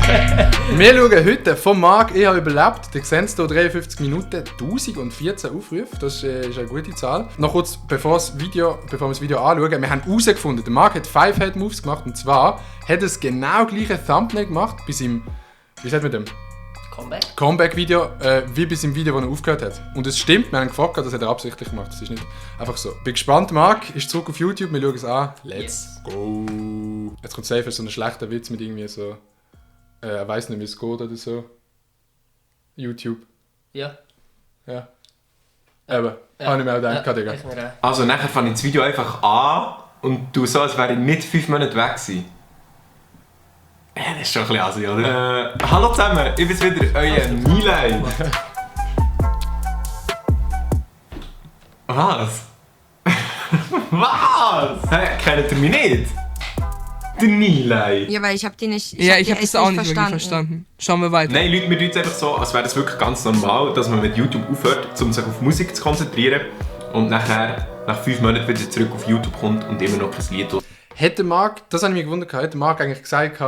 Wir schauen heute vom Marc, ich habe überlebt. Ihr seht hier 53 Minuten, 1014 Aufrufe. Das ist eine gute Zahl. Noch kurz, bevor wir das Video anschauen, wir haben herausgefunden, der Marc hat 5 Head Moves gemacht. Und zwar hat er das genau gleiche Thumbnail gemacht bei seinem, wie sagt man dem? Comeback-Video, wie bei seinem Video, das er aufgehört hat. Und es stimmt, wir haben gefragt, das hat er absichtlich gemacht. Das ist nicht einfach so. Bin gespannt, Marc ist zurück auf YouTube, wir schauen es an. Let's go! Jetzt kommt safe so ein schlechter Witz mit irgendwie so... ich weiss nicht, wie es geht oder so. YouTube. Ja. Ja. Eben, habe ich mir auch gedacht, Digga. Also nachher fange ich das Video einfach an und du so, als wäre ich nicht 5 Monate weg gewesen. Das ist schon ein bisschen assi, oder? Hallo zusammen, ich bin's wieder, euer Milay. Was? Was? Hä, kennt ihr mich nicht? Der Milay. Ja, weil ich hab die nicht. Ich hab das auch nicht wirklich verstanden. Schauen wir weiter. Nein, Leute, wir tun es einfach so, als wäre das wirklich ganz normal, dass man mit YouTube aufhört, um sich auf Musik zu konzentrieren und nachher, nach 5 Monaten wieder zurück auf YouTube kommt und immer noch kein Lied. Hätte Marc, das habe ich mich gewundert, hätte Marc eigentlich gesagt,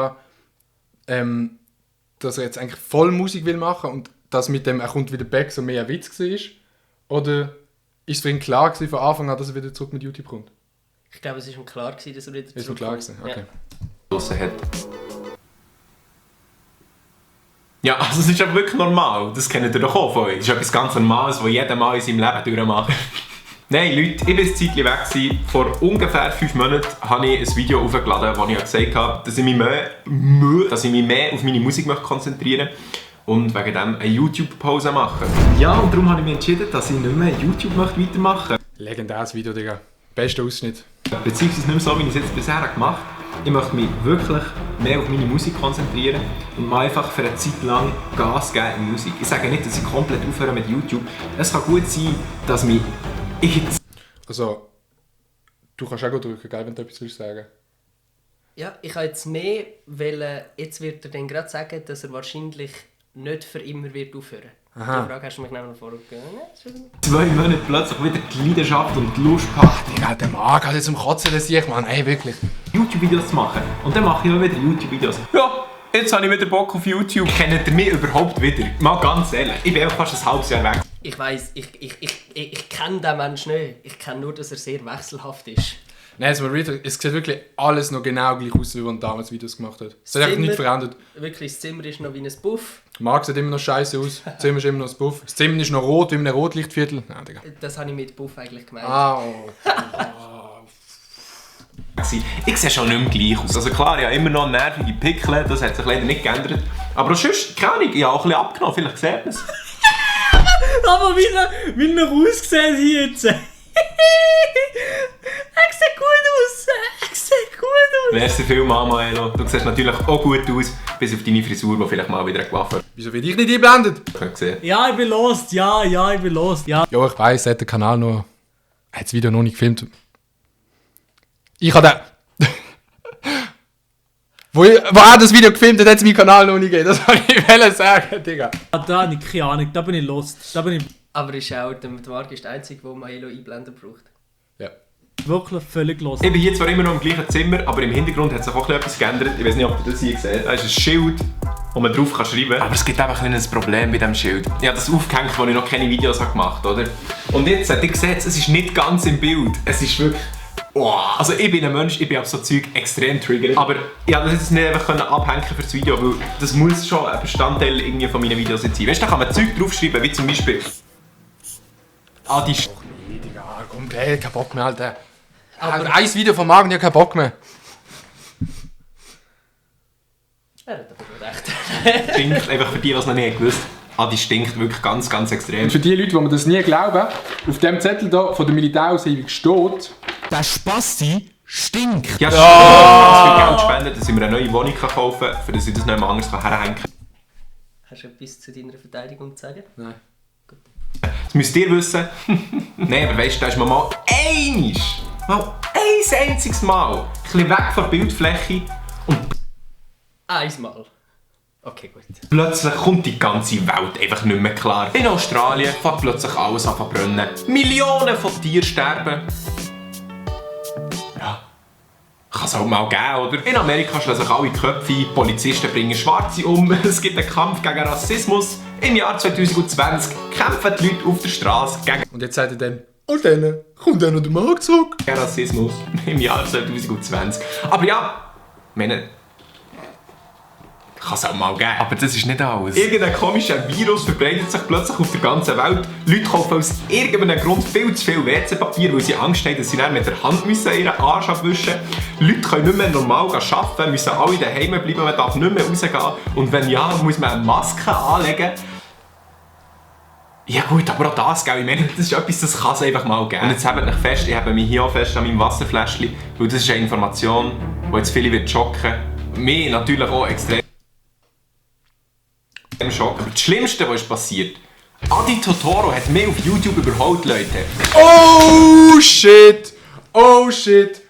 dass er jetzt eigentlich voll Musik will machen und dass mit dem «Er kommt wieder back» so mehr ein Witz war? Oder ist es für ihn klar gewesen, von Anfang an, dass er wieder zurück mit YouTube kommt? Ich glaube, es war ihm klar, dass er wieder zurückkommt. Ist ihm klar gewesen? Okay. Ja, also es ist aber wirklich normal. Das kennt ihr doch auch von euch. Das ist etwas ganz Normales, was jeder mal in seinem Leben durchmacht. Nein, Leute, ich war ein Zeitchen weg gewesen. Vor ungefähr 5 Monaten habe ich ein Video hochgeladen, wo ich gesagt habe, dass ich mich mehr auf meine Musik konzentrieren möchte und wegen dem eine YouTube-Pause machen. Ja, und darum habe ich mich entschieden, dass ich nicht mehr YouTube weitermachen möchte. Legendäres Video, Digga. Bester Ausschnitt. Beziehungsweise nicht mehr so, wie ich es jetzt bisher gemacht habe. Ich möchte mich wirklich mehr auf meine Musik konzentrieren und mal einfach für eine Zeit lang Gas geben in Musik. Ich sage nicht, dass ich komplett aufhöre mit YouTube. Es kann gut sein, dass mich Also, du kannst auch gut drücken, gell, wenn du etwas sagen willst. Ja, ich habe jetzt mehr, weil jetzt wird er dann gerade sagen, dass er wahrscheinlich nicht für immer wird aufhören. Aha. Die Frage hast du mich nämlich vorher gegeben. 2 Monate plötzlich wieder die Leidenschaft und die Lust packt, Digga, der Marc hat jetzt zum Kotzen, das sehe ich, Mann. Ey, wirklich. YouTube-Videos zu machen. Und dann mache ich auch wieder YouTube-Videos. Ja, jetzt habe ich wieder Bock auf YouTube. Kennt ihr mich überhaupt wieder? Mal ganz ehrlich, ich bin einfach fast ein halbes Jahr weg. Ich weiss, ich kenne den Menschen nicht. Ich kenne nur, dass er sehr wechselhaft ist. Nein, es sieht wirklich alles noch genau gleich aus, wie man damals Videos gemacht hat. Es hat einfach nichts verändert. Wirklich, das Zimmer ist noch wie ein Buff. Marc sieht immer noch scheiße aus, das Zimmer ist immer noch ein Buff. Das Zimmer ist noch rot, wie in einem Rotlichtviertel. Nein, Digga. Das habe ich mit Buff eigentlich gemeint. Ich sehe schon nicht mehr gleich aus. Also klar, ich habe immer noch nervige Pickel, das hat sich leider nicht geändert. Aber sonst, keine Ahnung, ich habe auch ein bisschen abgenommen, vielleicht sieht man es. Aber wie er ausgesehen hier jetzt. Er sieht gut aus. Er sieht gut aus. Merci vielmals, Maelo. Du siehst natürlich auch gut aus, bis auf deine Frisur, die vielleicht mal wieder gewaffnet. Wieso wird ich nicht eingeblendet? Ja, ich bin lost. Ja, ich bin lost. Ja, ich weiss, er hat den Kanal noch... Er hat das Video noch nicht gefilmt. Ich habe den... wo er das Video gefilmt hat, hat es meinen Kanal noch nicht gegeben. Das wollte ich sagen, Digga. Da habe ich keine Ahnung, da bin ich lost. Da bin ich aber ist auch, der Marc ist der Einzige, der Maelo einblenden braucht. Ja. wirklich völlig lost. Ich bin hier zwar immer noch im gleichen Zimmer, aber im Hintergrund hat sich auch etwas geändert. Ich weiß nicht, ob ihr das hier seht. Da ist ein Schild, wo man drauf schreiben kann. Aber es gibt einfach ein Problem bei diesem Schild. Ich habe das aufgehängt, als ich noch keine Videos gemacht habe, oder? Und jetzt, ihr seht, es ist nicht ganz im Bild. Es ist wirklich... Oh. Also ich bin ein Mensch, ich bin auf so Zeug extrem triggert. Aber ich konnte das jetzt nicht einfach abhängen für das Video, weil das muss schon ein Bestandteil irgendwie von meinen Videos sein. Weißt du, da kann man Zeug draufschreiben, wie zum Beispiel... die Digga, komm, kein Bock mehr, Alter. Aber ein Video vom Magen, ich hab keinen Bock mehr. Er hat aber recht. Stinkt, einfach für die, die es noch nicht gewusst haben. Die stinkt wirklich ganz, ganz extrem. Und für die Leute, die mir das nie glauben, auf dem Zettel hier von der Militäraushebung steht... Der Spasti stinkt! Ja, viel Geld spenden, dass ich mir eine neue Wohnung kaufen kann, für dass ich das nicht mehr anders herhängen kann. Hast du etwas zu deiner Verteidigung zu sagen? Nein. Das müsst ihr wissen. Nein, aber weißt du, da ist man mal ein einziges Mal ein bisschen weg von der Bildfläche und Einmal. Okay, gut. plötzlich kommt die ganze Welt einfach nicht mehr klar. In Australien fängt plötzlich alles an zu brennen. Millionen von Tieren sterben. Ja. Kann es halt mal geben, oder? In Amerika schlagen sich alle Köpfe ein, Polizisten bringen Schwarze um, es gibt einen Kampf gegen Rassismus. Im Jahr 2020 kämpfen die Leute auf der Straße gegen... Und jetzt sagt er dann, und dann kommt dann noch der Markt zurück. Rassismus im Jahr 2020. Aber ja, ich meine... Kann es auch mal geben. Aber das ist nicht alles. Irgendein komischer Virus verbreitet sich plötzlich auf der ganzen Welt. Leute kaufen aus irgendeinem Grund viel zu viel WC-Papier, weil sie Angst haben, dass sie dann mit der Hand ihren Arsch abwischen müssen. Leute können nicht mehr normal arbeiten, müssen alle daheim bleiben, man darf nicht mehr rausgehen. Und wenn ja, muss man eine Maske anlegen. Ja gut, aber auch das, gell? Ich meine, das ist etwas, das kann es einfach mal geben. Und jetzt habt mich fest, ich habe mich hier auch fest an meinem Wasserfläschchen, weil das ist eine Information, die jetzt viele wird schocken. Mich natürlich auch extrem Schock. Aber das Schlimmste, was ist passiert, Adi Totoro hat mich auf YouTube überholt, Leute. Oh shit! Oh shit!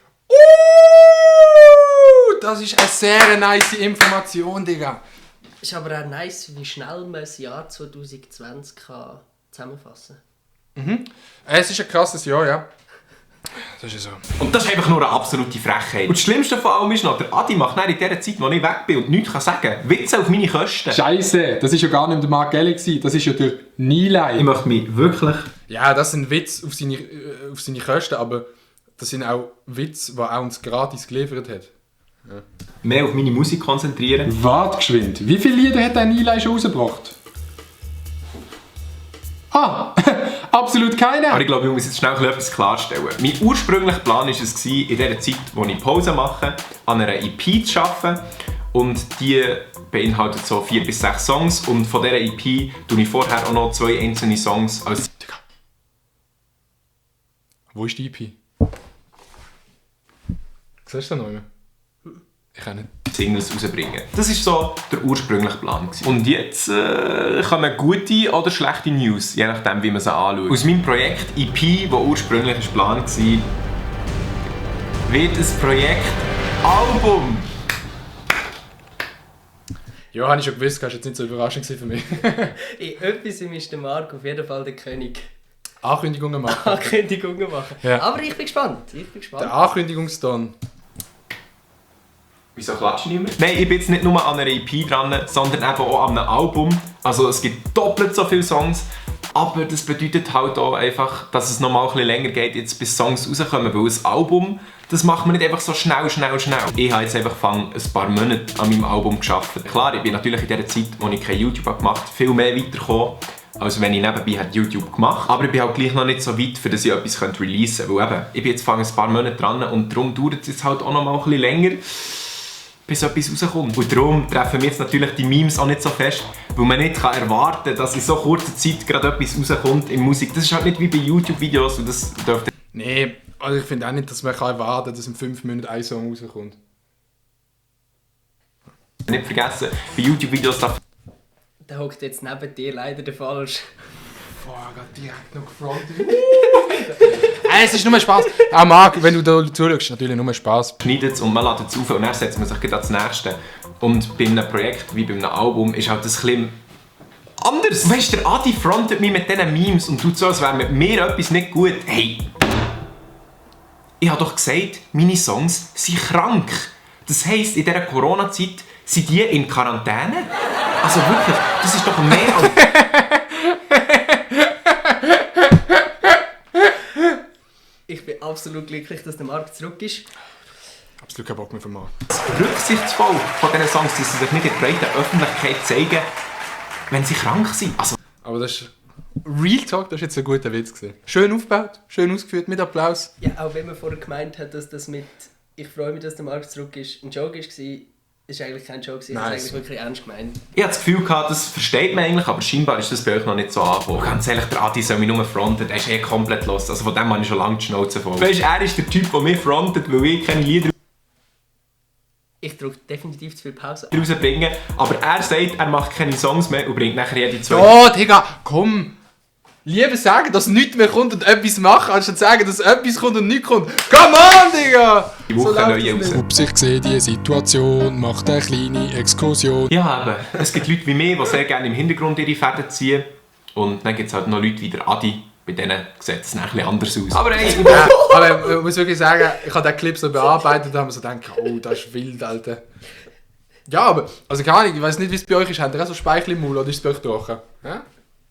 Das ist eine sehr nice Information, Digga. Ist aber auch nice, wie schnell man das Jahr 2020 kann zusammenfassen kann. Es ist ein krasses Jahr, ja. Das ist so. Und das ist einfach nur eine absolute Frechheit. Und das Schlimmste von allem ist noch, der Adi macht in dieser Zeit, wo ich weg bin und nichts sagen kann, Witze auf meine Kosten. Scheisse, das war ja gar nicht der Mark Gelli, das ist ja der Nilay. Ich möchte mich wirklich... Ja, das sind Witze auf seine Kosten, aber das sind auch Witze, die er uns gratis geliefert hat. Ja. Mehr auf meine Musik konzentrieren. Warte geschwind, wie viele Lieder hat der Nilay schon rausgebracht? Ah, absolut keine. Aber ich glaube, ich muss jetzt schnell etwas klarstellen. Mein ursprünglicher Plan war es, in dieser Zeit, wo ich Pause mache, an einer EP zu arbeiten. Und die beinhaltet so 4 bis 6 Songs. Und von dieser EP tue ich vorher auch noch 2 einzelne Songs als... Wo ist die EP? Siehst du da noch mehr? Ich kann nicht. Singles rausbringen. Das war so der ursprüngliche Plan. Und jetzt kommen gute oder schlechte News, je nachdem wie man sie anschaut. Aus meinem Projekt EP, das ursprünglich ein Plan war, wird ein Projekt Album. Ja, habe ich schon gewusst, das war jetzt nicht so überraschend für mich. In etwas ist der Marc auf jeden Fall der König. Ankündigungen machen. Ankündigungen machen. Ja. Aber ich bin gespannt. Der Ankündigungston. Wieso klatsche ich nicht mehr? Nein, ich bin jetzt nicht nur an einer EP dran, sondern eben auch an einem Album. Also es gibt doppelt so viele Songs. Aber das bedeutet halt auch einfach, dass es noch mal ein bisschen länger geht, jetzt bis Songs rauskommen. Weil ein Album, das macht man nicht einfach so schnell. Ich habe jetzt einfach ein paar Monate an meinem Album gearbeitet. Klar, ich bin natürlich in der Zeit, wo ich kein YouTube gemacht habe, viel mehr weitergekommen, als wenn ich nebenbei YouTube gemacht habe. Aber ich bin halt gleich noch nicht so weit, für dass ich etwas releasen könnte. Weil eben, ich bin jetzt ein paar Monate dran und darum dauert es jetzt halt auch noch mal ein bisschen länger, bis etwas rauskommt. Und darum treffen wir jetzt natürlich die Memes auch nicht so fest, weil man nicht erwarten kann, dass in so kurzer Zeit gerade etwas rauskommt in Musik. Das ist halt nicht wie bei YouTube-Videos und das dürfte... Nee, also ich finde auch nicht, dass man erwarten kann, dass in 5 Minuten ein Song rauskommt. Nicht vergessen, bei YouTube-Videos darf... Der hockt jetzt neben dir leider der falsch. Boah, gerade direkt noch gefrontet. Es ist nur Spaß. Auch Marc, wenn du da zuschaust, natürlich nur Spaß. Schneidet es und man lädt es auf und dann setzt man sich gleich ans Nächste. Und bei einem Projekt wie bei einem Album ist halt das ein bisschen anders. Weißt du, der Adi frontet mich mit diesen Memes und tut so, als wäre mit mir etwas nicht gut. Hey! Ich habe doch gesagt, meine Songs sind krank. Das heisst, in dieser Corona-Zeit sind die in Quarantäne? Also wirklich, das ist doch mehr als... Ich bin absolut glücklich, dass der Marc zurück ist. Absolut keinen Bock mehr von Marc. Rücksichtsvoll von diesen Songs, dass sie sich nicht in der breiten Öffentlichkeit zeigen, wenn sie krank sind. Also, aber das ist... Real Talk, das war jetzt ein guter Witz gewesen. Schön aufgebaut, schön ausgeführt, mit Applaus. Ja, auch wenn man vorher gemeint hat, dass das mit «Ich freue mich, dass der Marc zurück ist» ein Joke war, ist eigentlich kein Joke, ich habe es eigentlich wirklich ernst gemeint. Ich hatte das Gefühl gehabt, das versteht man eigentlich, aber scheinbar ist das bei euch noch nicht so angekommen. Ganz ehrlich, der Adi soll mich nur fronten, der ist komplett los. Also von dem habe ich schon lange die Schnauze voll. Weißt du, er ist der Typ, der mich frontet, weil ich keine Lieder Ich drücke definitiv zu viel Pause. rausbringen, aber er sagt, er macht keine Songs mehr und bringt nachher jede 2. Oh, Digga, komm! Lieber sagen, dass nichts mehr kommt und etwas machen, anstatt sagen, dass etwas kommt und nichts kommt. Come on, Digga! Die Woche so neue raus. Ups, ich sehe die Situation, macht eine kleine Exkursion. Ja, eben. Es gibt Leute wie mich, die sehr gerne im Hintergrund ihre Fäden ziehen. Und dann gibt es halt noch Leute wie der Adi, Bei denen sieht es ein bisschen anders aus. Aber hey, Ja, aber ich muss wirklich sagen, ich habe den Clip so bearbeitet und habe mir so gedacht, oh, das ist wild, Alter. Ja, aber, also keine Ahnung, ich weiß nicht, wie es bei euch ist. Habt ihr auch so Speichel im Maul oder ist es bei euch trocken? Ja?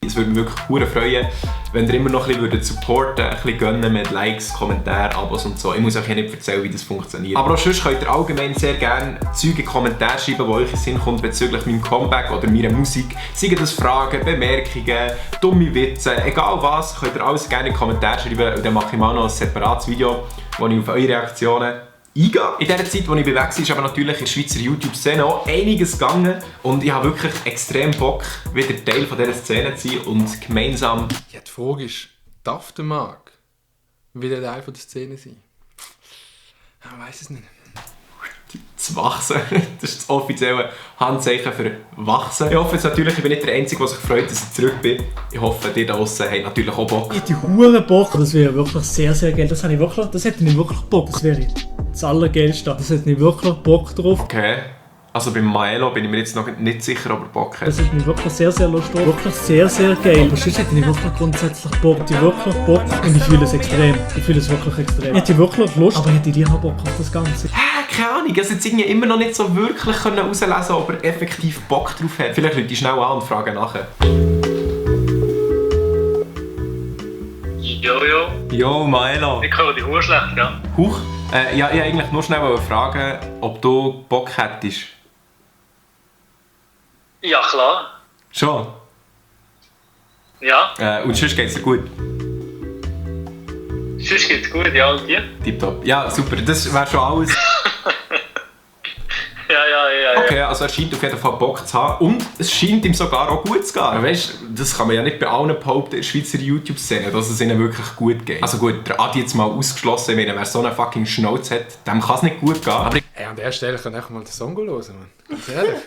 Es würde mich wirklich hure freuen, wenn ihr immer noch ein bisschen supporten würdet, ein bisschen gönnen mit Likes, Kommentaren, Abos und so. Ich muss euch ja nicht erzählen, wie das funktioniert. Aber auch sonst könnt ihr allgemein sehr gerne Zeug in Kommentare schreiben, die euch in den Sinn kommt bezüglich meinem Comeback oder meiner Musik. Seien das Fragen, Bemerkungen, dumme Witze, egal was, könnt ihr alles gerne in die Kommentare schreiben und dann mache ich mal noch ein separates Video, wo ich auf eure Reaktionen eingehe. In der Zeit, als ich weg war, ist aber natürlich in der Schweizer YouTube-Szene auch einiges gegangen und ich habe wirklich extrem Bock, wieder Teil von dieser Szene zu sein und gemeinsam... Ja, die Frage ist, darf der Marc wieder Teil von der Szene sein? Ich weiß es nicht. zu wachsen. Das ist das offizielle Handzeichen für wachsen. Ich hoffe jetzt natürlich, ich bin nicht der Einzige, der sich freut, dass ich zurück bin. Ich hoffe, ihr da draussen habt natürlich auch Bock. Ich hätte hure Bock. Das wäre wirklich sehr, sehr geil. Das hätte ich wirklich Bock. Das wäre das Allergeilste. Das hätte ich wirklich Bock drauf. Okay. Also beim Maelo bin ich mir jetzt noch nicht sicher, ob er Bock hat. Das hat mich wirklich sehr, sehr lustig. Wirklich sehr, sehr geil. Aber sonst hätte ich wirklich grundsätzlich Bock. Ich hätte wirklich Bock und ich fühle es extrem. Ich fühle es wirklich extrem. Ich hätte wirklich Lust, aber hätte ich auch Bock auf das Ganze. Keine Ahnung, ich konnte jetzt irgendwie immer noch nicht so wirklich herauslesen, ob er effektiv Bock drauf hat. Vielleicht rufe ich schnell an und frage nachher. Jojo. Jo, Maelo. Ich höre dich schlecht, gell? Huch. Ja, ich eigentlich nur schnell fragen, ob du Bock hättest. Ja, klar. Schon? Ja. Und sonst geht's dir gut? Sonst geht's gut, ja, und dir? Tipptopp. Ja, super. Das wäre schon alles. Ja. Okay, also er scheint auf jeden Fall Bock zu haben und es scheint ihm sogar auch gut zu gehen. Weißt, das kann man ja nicht bei allen behaupten in der Schweizer YouTube-Szene, dass es ihnen wirklich gut geht. Also gut, der Adi jetzt mal ausgeschlossen, wenn er so einen fucking Schnauz hat, dem kann es nicht gut gehen. Aber an der Stelle kann ich mal den Song hören, Mann. Ganz ehrlich.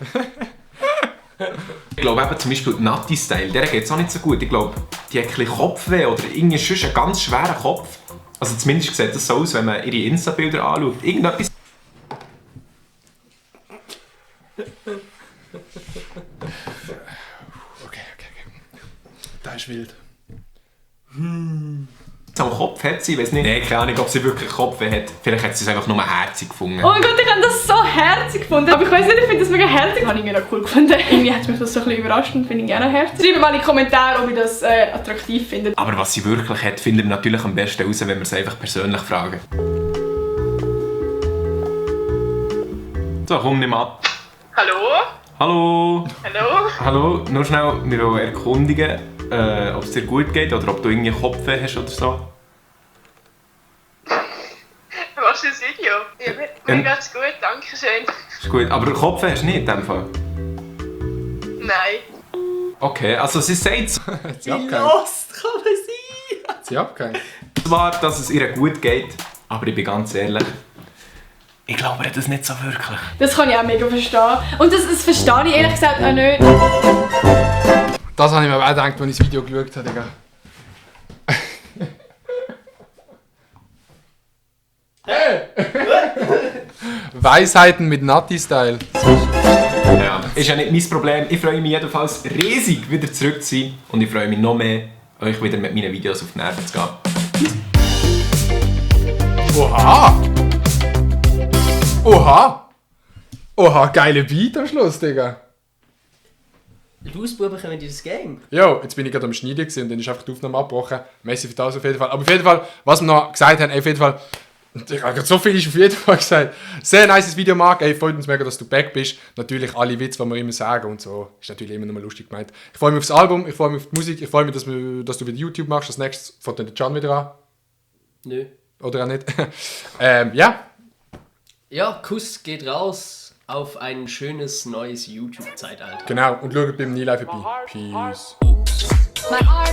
ich glaube eben zum Beispiel Natti-Style, der geht es auch nicht so gut. Ich glaube, die hat ein bisschen Kopfweh oder irgendwie sonst einen ganz schweren Kopf. Also zumindest sieht das so aus, wenn man ihre Insta-Bilder anschaut. Irgendetwas. Okay. Das ist wild. Am Kopf hat sie, ich weiß nicht. Nein, keine Ahnung, ob sie wirklich Kopfweh hat. Vielleicht hat sie es einfach nur herzig gefunden. Oh mein Gott, ich habe das so herzig gefunden. Aber ich weiß nicht, ich finde das mega herzig. Habe ich irgendwie noch cool gefunden. Irgendwie hat mich das so ein bisschen überrascht und finde ich gerne herzig. Schreibt mal in die Kommentare, ob ihr das attraktiv findet. Aber was sie wirklich hat, finden wir natürlich am besten raus, wenn wir es einfach persönlich fragen. So, komm, nimm ab. Hallo? Hallo? Hallo? Hallo, nur schnell, wir wollen erkundigen, ob es dir gut geht oder ob du irgendwie Kopfweh hast oder so. Was ist das Video? Ja, mir geht's gut, danke schön. Ist gut, aber Kopfweh hast du nicht in dem Fall? Nein. Okay, also sie sagt es. Hat sie abgehängt? Kann man sein? Hat sie abgehängt? Zwar, dass es ihr gut geht, aber ich bin ganz ehrlich, ich glaube das nicht so wirklich. Das kann ich auch mega verstehen. Und das verstehe ich ehrlich gesagt auch nicht. Das habe ich mir auch gedacht, als ich das Video geschaut habe, Digga. Weisheiten mit Natti-Style. Ja, ist ja nicht mein Problem. Ich freue mich jedenfalls riesig, wieder zurück zu sein. Und ich freue mich noch mehr, euch wieder mit meinen Videos auf die Nerven zu gehen. Oha, geile Beat am Schluss, Digga. Lausbuben kommen in das Game. Jo, jetzt bin ich gerade am Schneiden und dann ist einfach die Aufnahme abgebrochen. Messi für das auf jeden Fall. Aber auf jeden Fall, was wir noch gesagt haben, auf jeden Fall, ich habe so viel ist auf jeden Fall gesagt. Sehr nice Video, Marc. Ey, freut uns mega, dass du back bist. Natürlich alle Witze, die wir immer sagen und so. Ist natürlich immer noch mal lustig gemeint. Ich freue mich aufs Album, ich freue mich auf die Musik, ich freue mich, dass du wieder YouTube machst. Als nächstes fängt dann der Can wieder an. Nö. Oder auch nicht. Ja. Ja, Kuss geht raus auf ein schönes neues YouTube-Zeitalter. Genau. Und schaut beim Nilife vorbei. Peace. My art